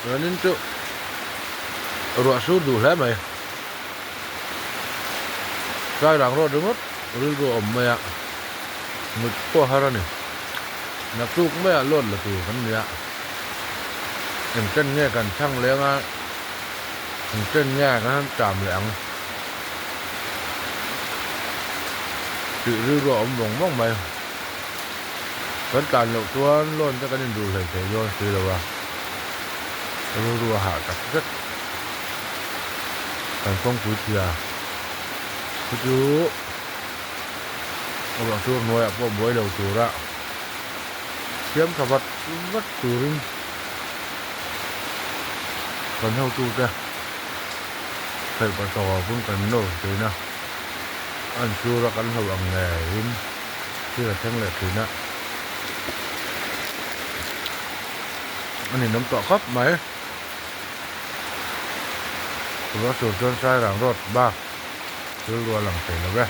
Zanin chu ruah sur duh hle mai. Sairang rawt ringawt rilru a awm mai a, mut pawh har a ni. Naktuk maiah load la tur kan ni a, engchen nge kan chhang leng a, engchen nge kan han cham leh ang tih rilru a awm vawng vawng mai. Kan tlan loh chuan loan te kan induh hlei thei dawn si lo a, rilru a hah tak zet. Kan kawngpui chhia chu chu a ruah tur hnuaiah pawh buai lo tura siam tha vat vat turin kan hotute theih pawh pawn kan nawr thin a, an sura kan hlauh ang ngeiin. Thil a thleng leh thin a, a ninawm tawh khawp mai. Ruah tur chuan Sairang road bak thil rual ang thei lo ve.